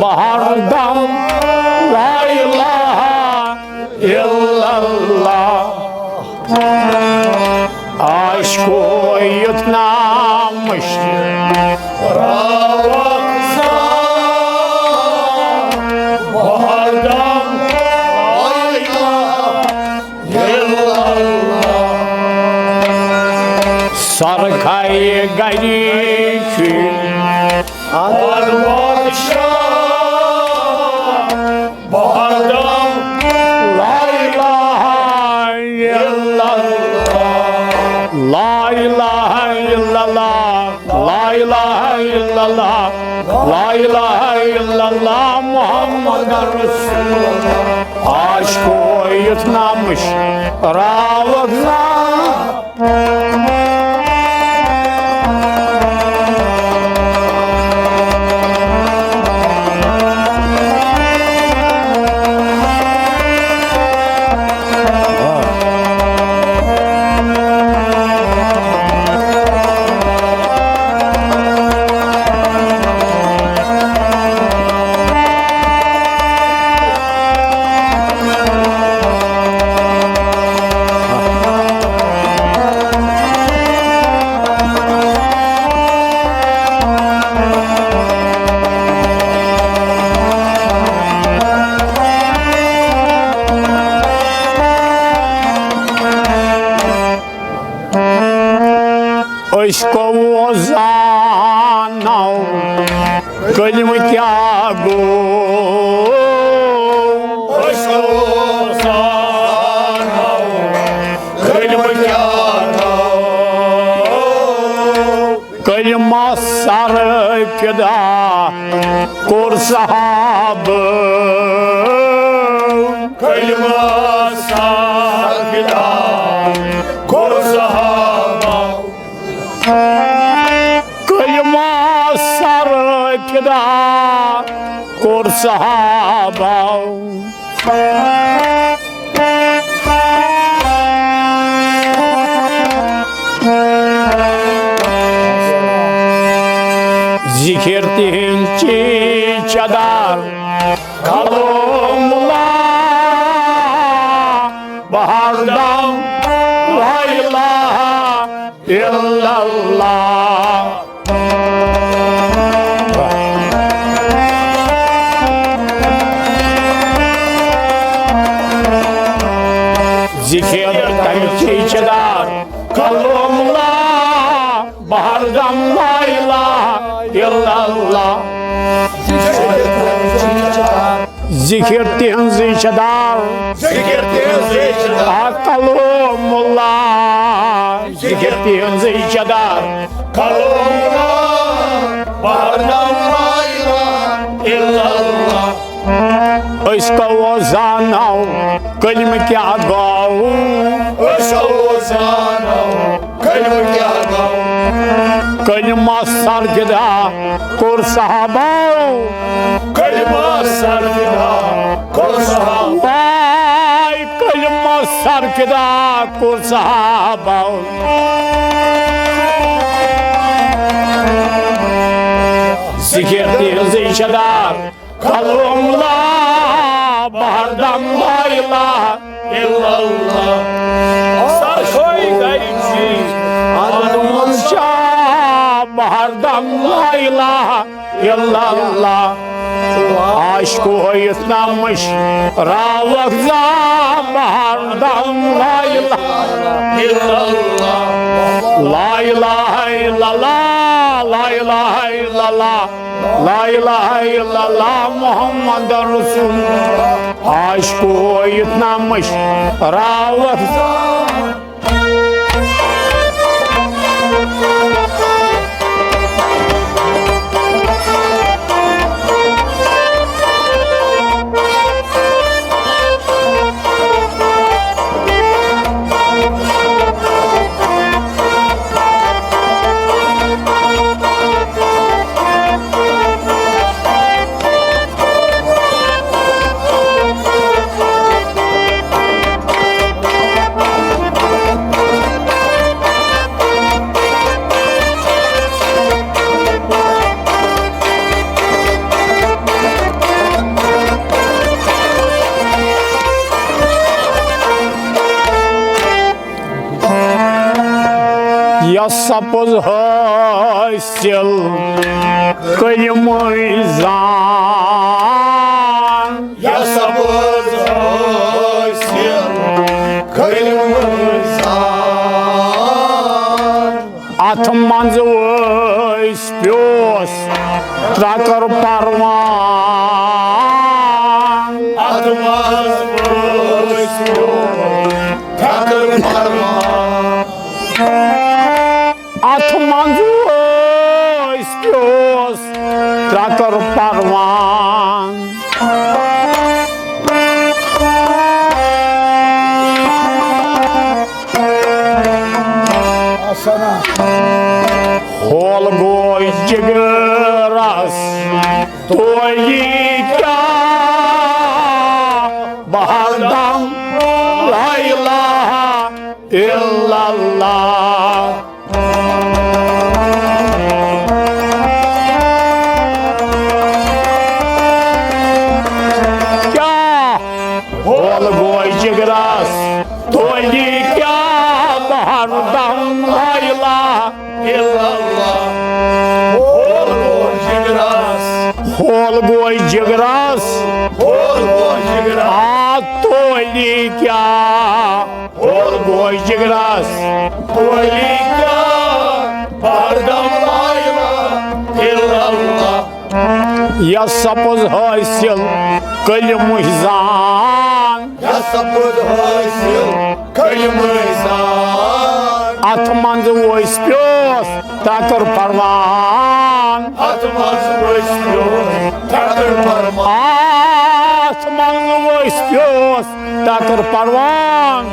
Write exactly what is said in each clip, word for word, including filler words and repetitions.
بہر دم لا الہ الا اللہ۔ عاشقو یُتھ نام مش راوت زان، بہر دم لا الہ الا اللہ۔ سر کھایہِ گری چھُ ادر بادشاہ، بہر دم لا الہ الا اللہ۔ لا الہ الا اللہ، لا الہ الا اللہ، لا الہ الا اللہ، محمد رسول اللہ۔ عاشقو یُتھ نام مش راوت زان۔ أسۍ کوٚو زانو کلمہٕ کیٛاہ گوٚو۔ أسۍ کوٚو زانو کلمہٕ کیٛاہ گوٚو۔ کلمہ سر فدا کوٚر صحابہٕ۔ کلمہ سر فدا کوٚر صحابہٕ۔ کلمہ سر فدا کوٚر صحابہٕ۔ ذکر تہنٛد چی چدار کلام اللہ، بہر دم لا الہ الا اللہ۔ ذکر تہنٛد چی چدار کلام اللہ، بہر دم لا الہ الا اللہ۔ ذکر تہنٛزٕے چدار، ذکر تہنٛزٕے چدار۔ آ کلام اللہ۔ ذکر تہنٛزٕے چدار کلام اللہ، بہر دم لا الہ الا اللہ۔ أسۍ کوٚو زانو کلمہٕ کیٛاہ گوٚو۔ أسۍ کوٚو زانو کلمہٕ کیٛاہ گوٚو؟ کلمہ سر فدا کوٚر صحابو۔ کلمہ سر فدا کوٚر صحابو۔ واے کلمہ سر فدا کوٚر صحابو۔ ذکر تہنٛزٕے چدار کلام اللہ، بہر دم لا الہ الا اللہ۔ سرخوی گری چی آدم شاہ، بہر دم لا الہ الا اللہ۔ عاشقو یُتھ نام مش راوت زان، بہر دم لا الہ الا اللہ۔ لا الہ الا اللہ، لا الہ الا اللہ۔ لا الہ الا اللہ محمد رسول اللہ۔ عاشقو یُتھ نام مش راوت زان۔ سپُز حٲصِل کٔلمٕے زان۔ یا سپُز حٲصِل کٔلمٕے زان۔ اتھ منٛز ٲسۍ پیوس ترٛکر پروان۔ اتھ منٛز ٲسۍ پیوس ترٛکر پروان۔ اتھ منٛز ٲسۍ پیوس ترٛکر پروان۔ ہول گوے جگرس تویی کیا بہردم لا الہ الا اللہ۔ کیا ہول گوے جگرس تویی کیا بہردم لا الہ الا اللہ۔ ہول گوے جگرس۔ ہول گوے جگرس۔ ہول گوے جگرس۔ آ تویی کیا ہول گوے جگرس۔ تویی کیا بہردم لا الہ الا اللہ۔ یا سپُز حٲصِل کٔلمٕے زان۔ یا سپُز حٲصِل کٔلمٕے زان۔ اتھ منٛز ٲسۍ پیوس ترٛکر پروان۔ اتھ منٛز ٲسۍ پیوس ترٛکر پروان۔ اتھ منٛز ٲسۍ پیوس ترٛکر پروان۔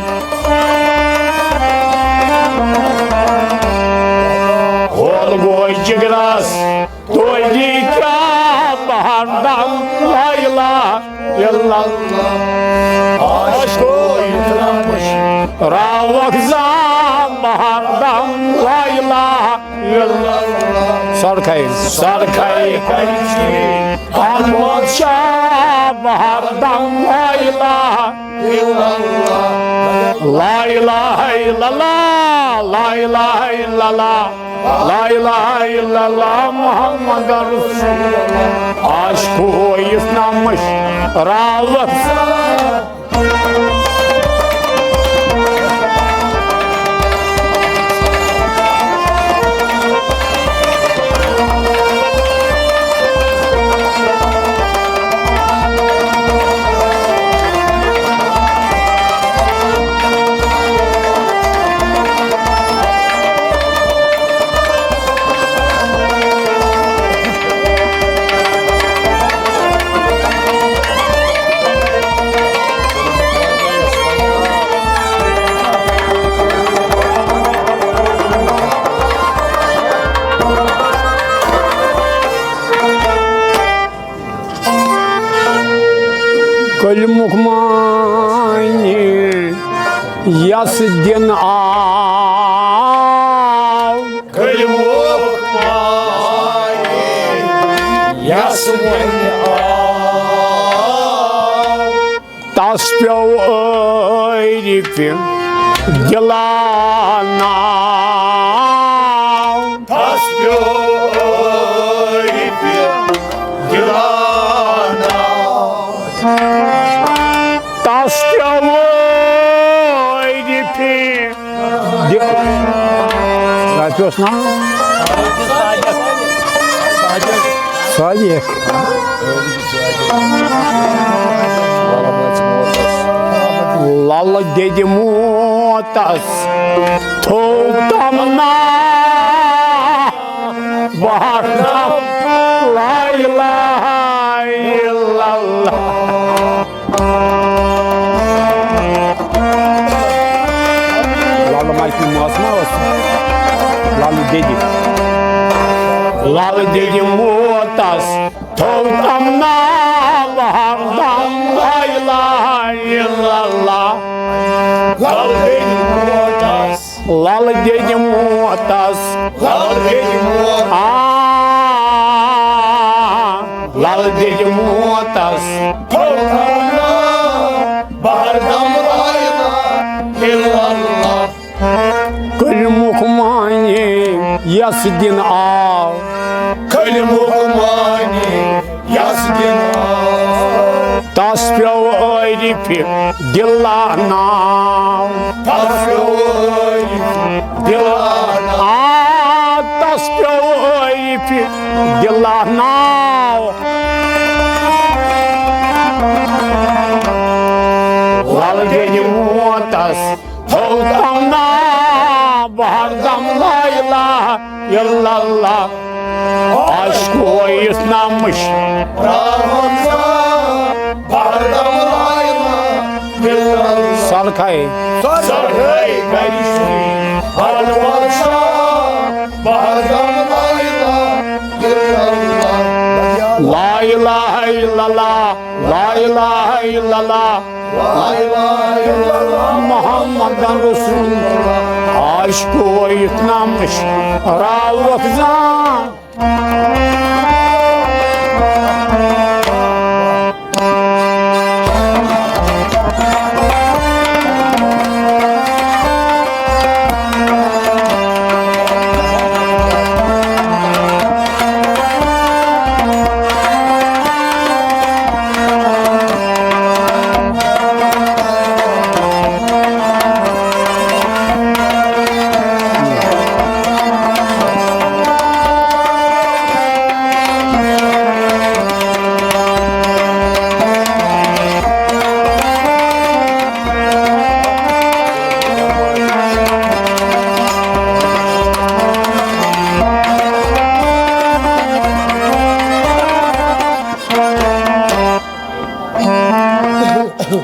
ہول گوے جگرس تویی کیا بہردم لا الہ الا اللہ۔ عاشقو احترامش راوک زان بہردم لا الہ الا اللہ۔ سرکھے سرکھے کنچی احمد شاہ بہردم لا الہ الا اللہ۔ لا الہ الا اللہ، لا الہ الا اللہ، لا الہ الا اللہ محمد رسول اللہ۔ عاشقو احترامش راوک کلمُک معنی یس دِنہٕ آو۔ کلمُک معنی یس دِنہٕ آو۔ تس پیوٚو عٲرفہِ دِلاناو۔ تس پیوٚو عٲرفہِ دِلاناو۔ تس پیوٚو عٲرفہِ دِ-، تس پیوٚو ناو؟ صادق۔ لل دِدِ موتس تھوٚو تمنا بہر دم لا الہ الا اللہ۔ لالہٕ ماجہِ ہُنٛد ماس ما اوس؟ لالہٕ دِدِ۔ لالہٕ دِدِ موتس تھوٚو تمنا بہر دم لا الہ الا اللہ۔ لالہٕ دِدِ موتس۔ لالہٕ دِدِ موتس۔ لالہٕ دِدِ موتس۔ آ، لالہٕ دِدِ موتس۔ تھوٚو تمنا بہر دم لا الہ الا اللہ۔ کلمُک معنی یس دِنہٕ آو۔ کلمُک معنی یس دِنہٕ آو۔ تس پیوٚو عٲرفِ دِلہ ناو۔ تس پیوٚو عٲرفِ دِلہ ناو۔ آ، تس پیوٚو عٲرفِ دِلہ ناو۔ لل دٮ۪دِ موتس تھوٚو تمنا، بہٕ ہردم لا الہ الا اللہ۔ عاشقو یُس نامش۔ سرکھے۔ سرکھے گری شری۔ لا الہ الا اللہ۔ لا الہ الا اللہ۔ لا الہ الا اللہ۔ محمد رسول اللہ۔ عاشقو یُس نامش۔ راوکھ زان۔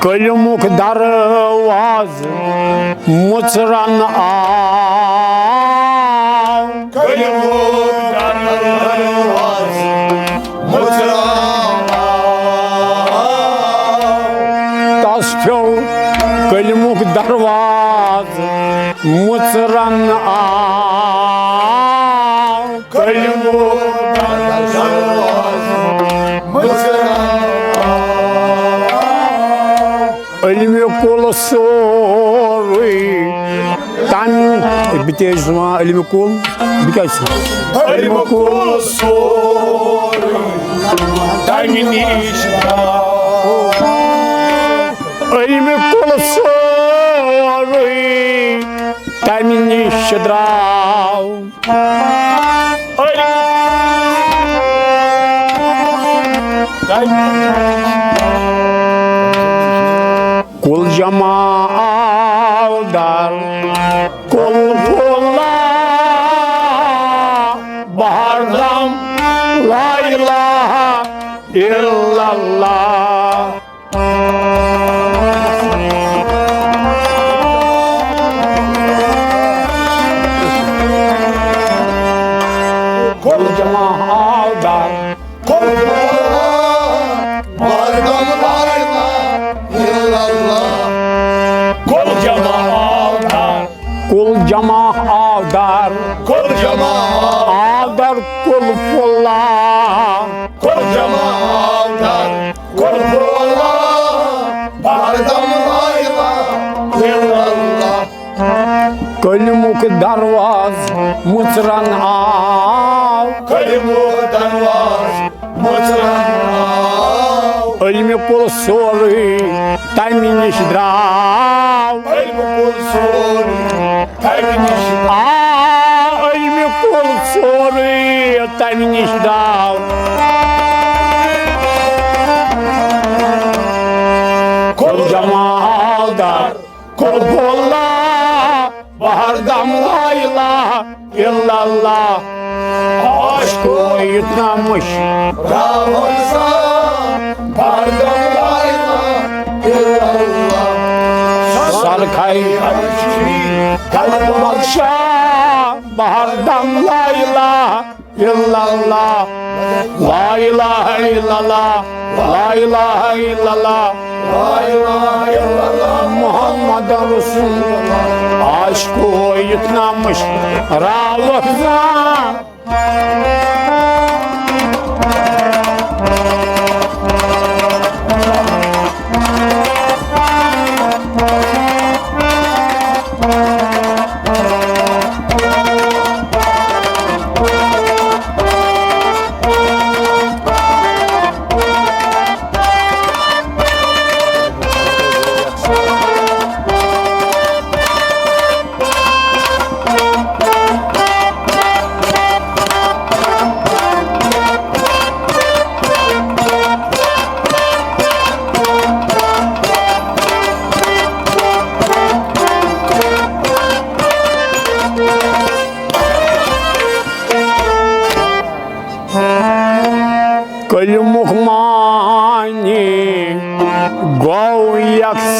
کلمُک دروازٕ مُژرن آو۔ کلمُک دروازٕ مُژرن آو۔ تس پیوٚو کلمُک دروازٕ مُژرن آو۔ کلمُک دروازٕ مُژرن آو۔ علمِ کُل سورُے تَمہِ، بہٕ تہِ حظ چھُس وَنان علمِ کُل، بہٕ کیٛازِ چھُس وَنان؟ علمِ کُل سورُے تَمہِ نِش درٛاو۔ علمِ کُل سورُے تَمہِ نِش درٛاو۔ کُل جمع آو در کُل پھولا، بہر دم لا الہ الا اللہ۔ کُل جمع آو در۔ کُل جمع آو در۔ کُل جمع آو در۔ کُل جمع آو در کُل پھولا۔ کُل جمع آو در۔ کُل پھولا، بہر دم لا الہ الا اللہ۔ کلمُک دروازٕ مُژرن آو۔ کلمُک دروازٕ مُژرن آو۔ علمِ کُل سورُے تَمہِ نِش درٛاو۔ علمِ کُل سورُے تَمہِ نِش۔ آ، علمِ کُل سورُے تَمہِ نِش درٛاو۔ کُل جمع آو در کُل پھولا، بہر دم لا الہ الا اللہ۔ عاشقو یُس نامش۔ راوکھ زان، بہر دم لا الہ الا اللہ۔ سرکھے قلب بخشا، بہر دم لا الہ الا اللہ، لا الہ الا اللہ، لا الہ الا اللہ، لا الہ الا اللہ، محمد رسول اللہ۔ عاشقو یُس نامش۔ راوکھ زان۔ کلمُک معنی گوٚو یکسان۔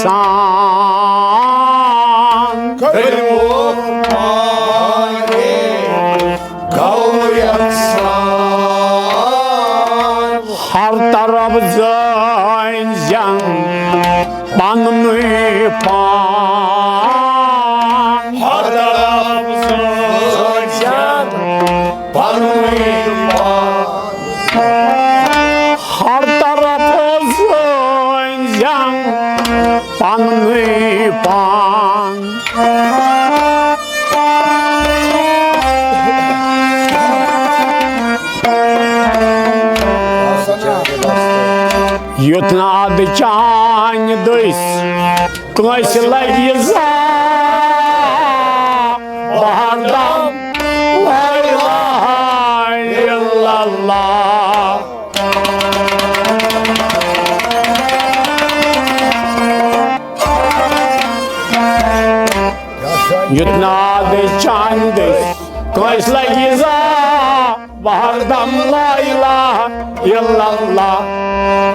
کلمُک معنی گوٚو یکسان۔ ہر طرف زٲنۍ زٮ۪ن پننُے پان۔ ہر طرف زٲنۍ زٮ۪ن پننُے پان۔ ہر طرف زٲنۍ زٮ۪ن پننُے پان۔ یُتھ نہٕ ادٕ چانہِ دٔسۍ کٲنٛسہِ لگہِ زا بہر دم لا الہ الا اللہ۔ یُتھ نہٕ ادٕ چانہِ دٔسۍ کٲنٛسہِ لگہِ زا بہر دم لا الہ الا اللہ۔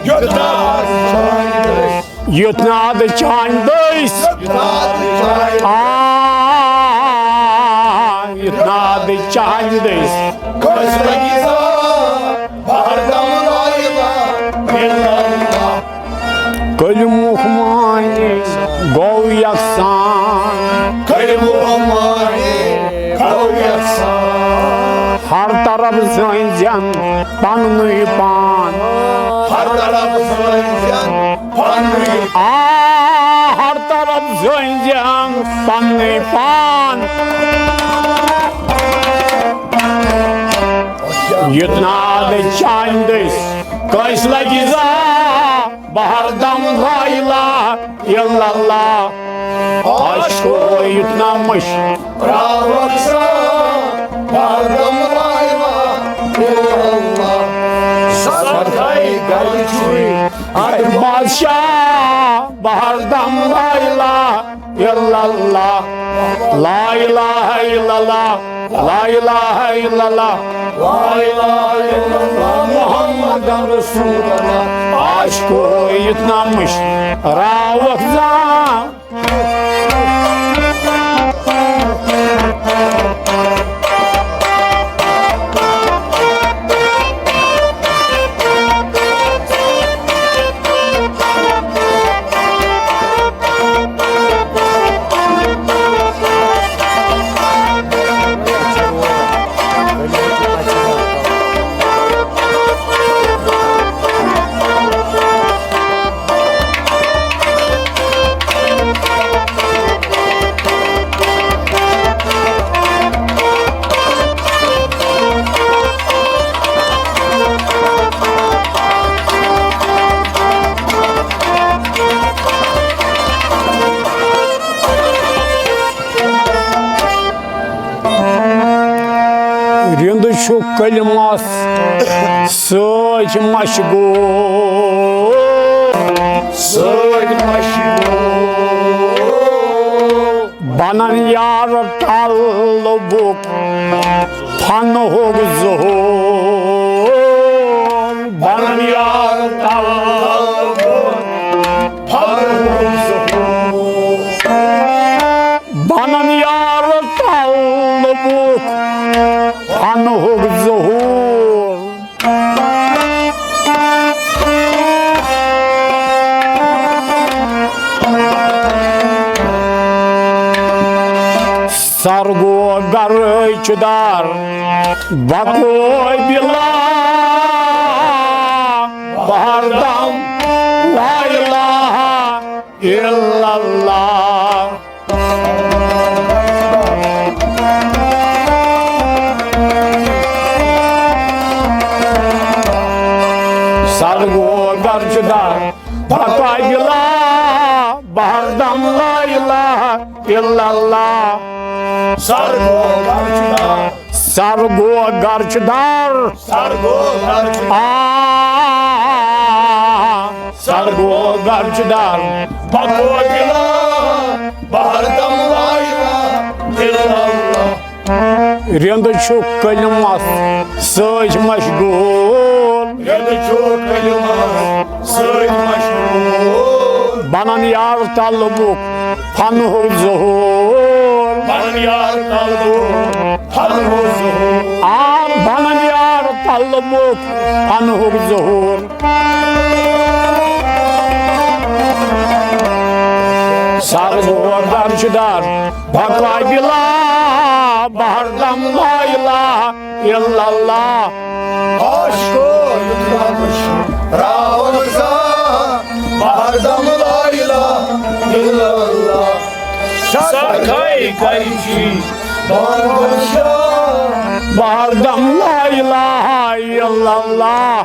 یُتھ نہٕ ادٕ چانہِ دٔسۍ یُتھ نہٕ ادٕ چانہِ دٔسۍ۔ آ، یُتھ نہٕ ادٕ چانہِ دٔسۍ۔ کلمُک معنی گوٚو یکسان۔ کلمُک معنی گوٚو یکسان۔ ہر طرف زٲنۍ زٮ۪ن پننُے پان۔ ہر طرف زٲنۍ زٮ۪ن پننُے۔ آ، ہر طرف زٲنۍ زٮ۪ن پننُے پان۔ یُتھ نہٕ ادٕ چانہِ دٔسۍ کٲنٛسہِ لگہِ زا بہر دم لا الہ الا اللہ۔ عاشقو یُتھ نہٕ مٔشراوکھ زا بہر دم لا الہ الا اللہ۔ سرکار گرِ چھُے اتہِ بادشاہ بہر دم لا الہ الا اللہ، لا الہ الا اللہ، لا الہ الا اللہ، لا الہ الا اللہ، محمد رسول اللہ۔ عاشقو یُتھ نہٕ مٔشراوکھ زا۔ رِنٛدٕ چھُ کلمس سۭتۍ مشغول۔ سۭتۍ مشغول۔ بنان یار طلبُک فنہُک ظہور۔ بنان یار طلبُک فنہُک ظہور۔ بنان یار طلبُک فنہُک ظہور۔ سر گوٚو گرٕچ دار بقوبلا، بہر دم لا الہ الا اللہ۔ سر گوٚو گرٕچ دار بقوبلا، بہر دم لا الہ الا اللہ۔ سر گوٚو گرٕچ دار۔ سر گوٚو گرٕچ دار۔ سر گوٚو گرٕچ دار۔ آ، سر گوٚو گرٕچ دار۔ بقوبلا، بہر دم لا الہ الا اللہ۔ رِنٛدٕ چھُ کلمس سۭتۍ مشغول۔ ییٚلہِ چھُ کلمہٕ سۭتۍ مشغول۔ بنان یار طلبُک فنہُک ظہور۔ بنان یار طلبُک فنہُک ظہور۔ آ، بنان یار طلبُک فنہُک ظہور۔ سر گور درجدار بقا بلا، بہر دم لا الہ الا اللہ۔ عاشقو یُتھ نامش راوَن زا، بہر دم لا الہ الا اللہ۔ سرکھائی کری چی بانگشا، بہر دم لا الہ الا اللہ۔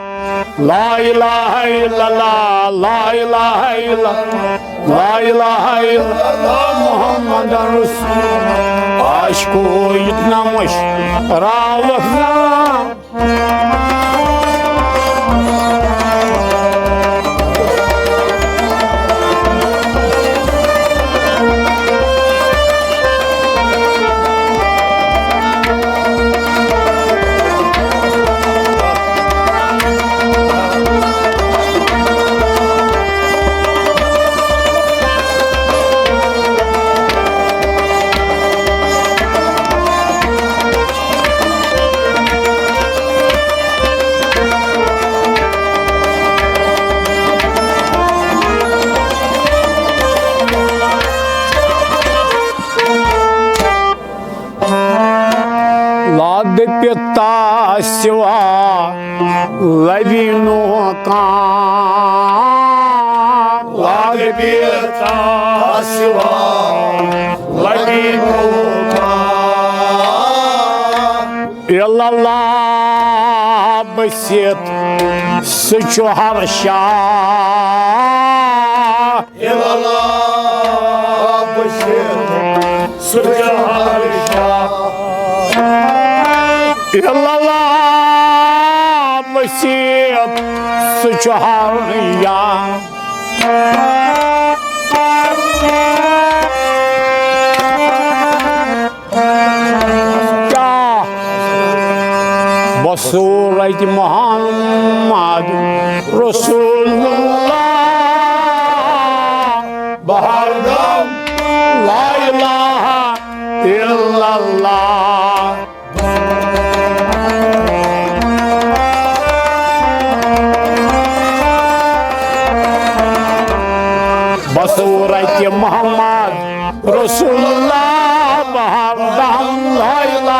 لا الہ الا اللہ، لا الہ الا اللہ، لا الہ الا اللہ محمد رسول اللہ۔ عاشقو یُتھ نامش راوَن زا۔ لا دپتا سوا لبی نو کان۔ لا دپتا سوا لبی نو کان۔ الا اللہ بسیت سُہ چھُ ہر شاہ۔ الا اللہ بسیت سُہ چھُ ہر شاہ۔ الا اللہ بسیت سُہ چھُ ہر شاہ۔ کیٛاہ؟ بصورت محمد رسول اللہ، بہر دم لا الہ الا اللہ۔ بصورت محمد رسول اللہ، بہر دم لا الہ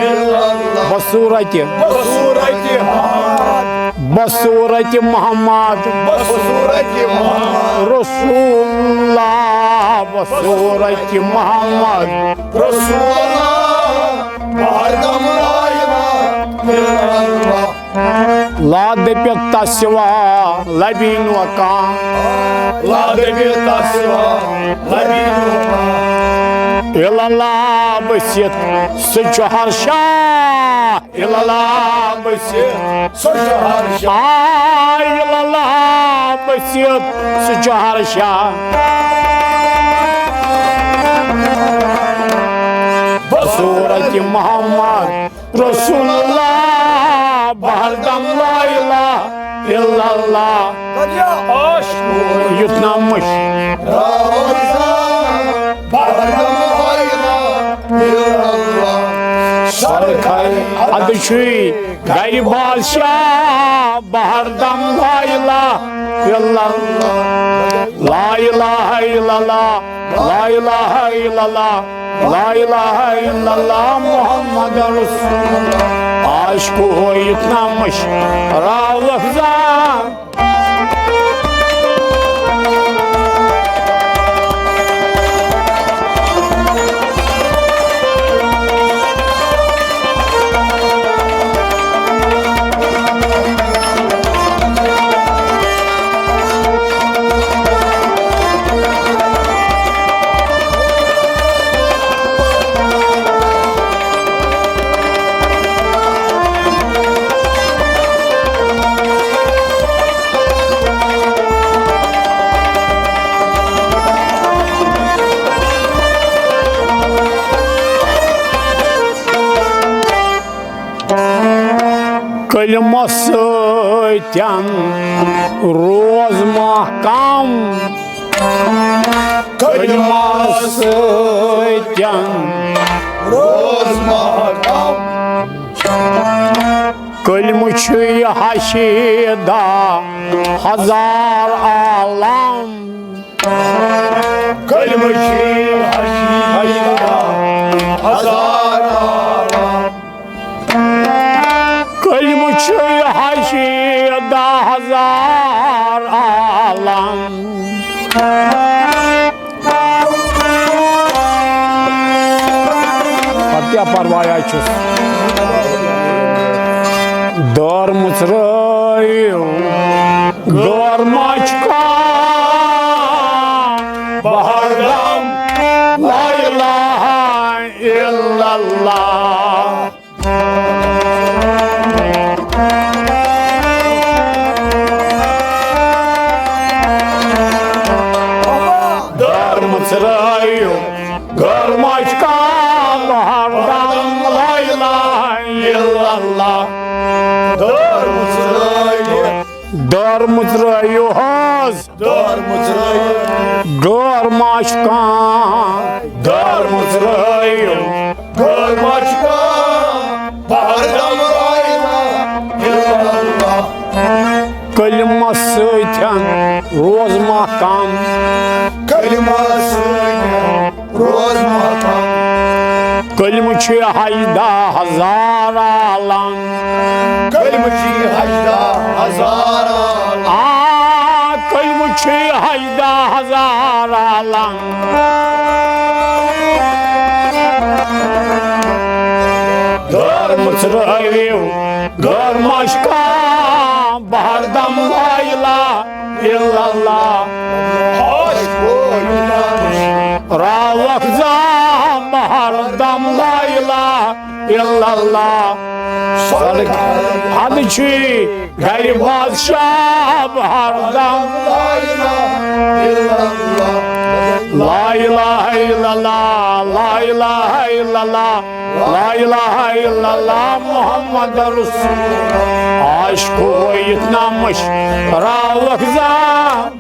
الا اللہ۔ بصورت، بصورت محمد، بصورت محمد، بصورت محمد رسول اللہ، بصورت محمد رسول اللہ، بہر دم لا الہ الا اللہ۔ لا دپیت تس سوا لبی نو کان۔ لا دپیت تس سوا لبی نو کان۔ الا اللہ بسیت سُہ چھُ ہر شاہ۔ الا اللہ بسیت سُہ چھُ ہر شاہ۔ آ، الا اللہ بسیت سُہ چھُ ہر شاہ۔ بصورت محمد رسول اللہ، بہر دم لا الہ الا اللہ۔ یُتھ نامش بہر دم لا الہ الا اللہ۔ سرکھائی ادٕ چھُے گرِ بادشاہ، بہر دم لا الہ الا اللہ۔ لا الہ الا اللہ، لا الہ الا اللہ، لا الہ الا اللہ محمد رسول اللہ۔ عاشقو یُتھ نامش راوَن زا۔ کلمس سۭتۍ روز محکم، کلمس سۭتۍ روز محکم۔ کلمہٕ چھُے حشیٖدہ ہزار عالم۔ کلمہٕ چھُے حشیٖدہ ہزار عالم۔ کلمہٕ چھُے حشیٖدہ ہزار عالم۔ پتہٕ کیٛاہ پرواے چھُس؟ دٲر مٕژرٲیِو، غٲر ما چھُ کانٛہہ بہردم، لا الہ الا اللہ۔ دٲر مٕژرٲیِو، غٲر ما چھُ کانٛہہ بہردم، لا الہ الا اللہ۔ دٲر مٕژرٲیِو۔ دٲر مٕژرٲیِو حظ۔ دٲر مٕژرٲیِو۔ غٲر ما چھُ کانٛہہ۔ دٲر مٕژرٲیِو۔ غٲر ما چھُ کانٛہہ۔ بہردم، لا الہ الا اللہ۔ کلمس سۭتۍ روز محکم۔ کلمس سۭتۍ روز محکم۔ کلمہٕ چھُ ہجدہ ہزار عالم۔ کلمہٕ چھُ ہجدہ ہزار عالم۔ آ، کلمہٕ چھُ ہجدہ ہزار عالم۔ دٲر مٕژرٲوِو، غٲر ما چھُ کانٛہہ بہردم، لا الہ الا اللہ۔ راوکھ زام بہردم، لا الہ الا اللہ۔ سڑک حد چھی گرِ بادشاہ بہردم۔ لا الہ الا اللہ، لا الہ الا اللہ، لا الہ الا اللہ محمد رسول اللہ۔ عاشقو اتنا مش راوکھ زام۔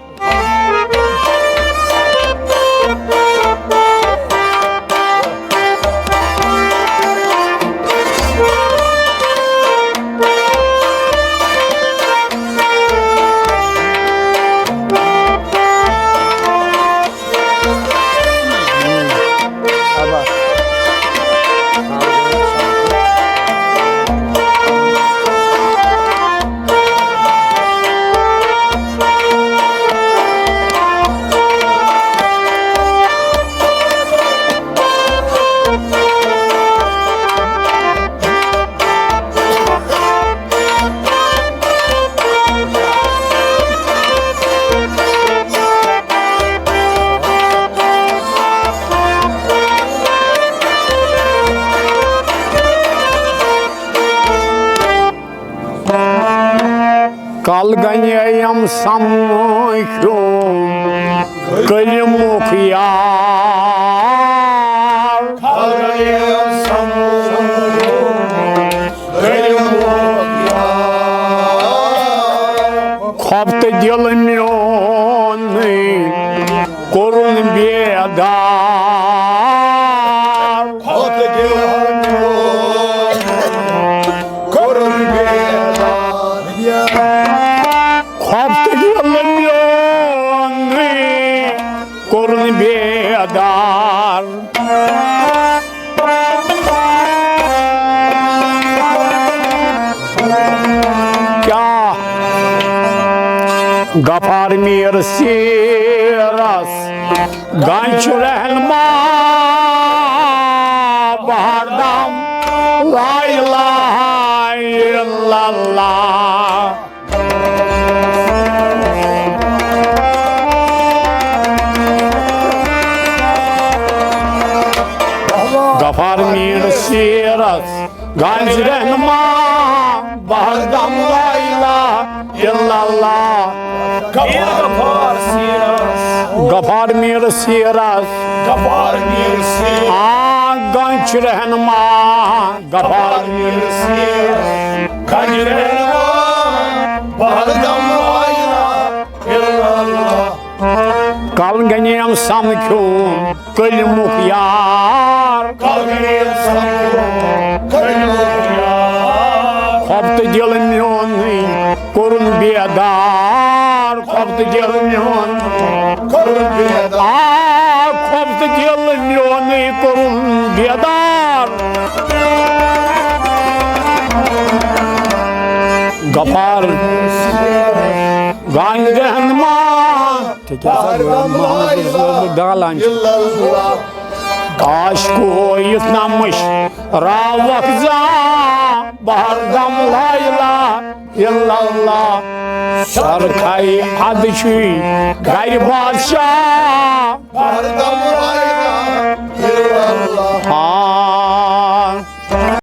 کل گنیم سمکھیوم کلمُک یار۔ کھۄپتہٕ دِل میونٕے کوٚرُن بیدار۔ کھۄپتہٕ دِل میون کوٚرُن بیدار۔ کھۄپتہٕ دِل میونٕے کوٚرُن بیدار۔ کیٛاہ غفار میٖر سیٖرس گنج رہنما بہردم، لا الہ الا اللہ۔ غفار میٖر سیٖرس گنج رہنما بہردم، لا الہ الا اللہ۔ غفار سیٖرس۔ غفار میٖر سیٖرس۔ غفار میٖر سیٖرس۔ آ، گنج رہنما۔ غفار میٖر سیٖرس۔ گنج رہنما۔ بہر دم لا الہ الا اللہ۔ کل گنیم سمکھیوم کلمُک یار۔ کل گنیم سمکھیوم کلمُک یار۔ خۄفتہٕ دِل میونُے کوٚرُن بیدار۔ خۄفتہٕ دِل میون کوٚرُن بیدار۔ آ، خۄفتہٕ دِل میونُے کوٚرُن بیدار۔ غفار گاندھین ما تِکیٛازِ محمد رسول دالان چھُ۔ عاشقو یُتھ نہ مٔشراوکھ زانٛہہ، بہر دم لا الہ الا اللہ۔ سرخے ادٕ چھُے گرِ بادشاہ، بہر دم لا الہ الا اللہ۔ آ۔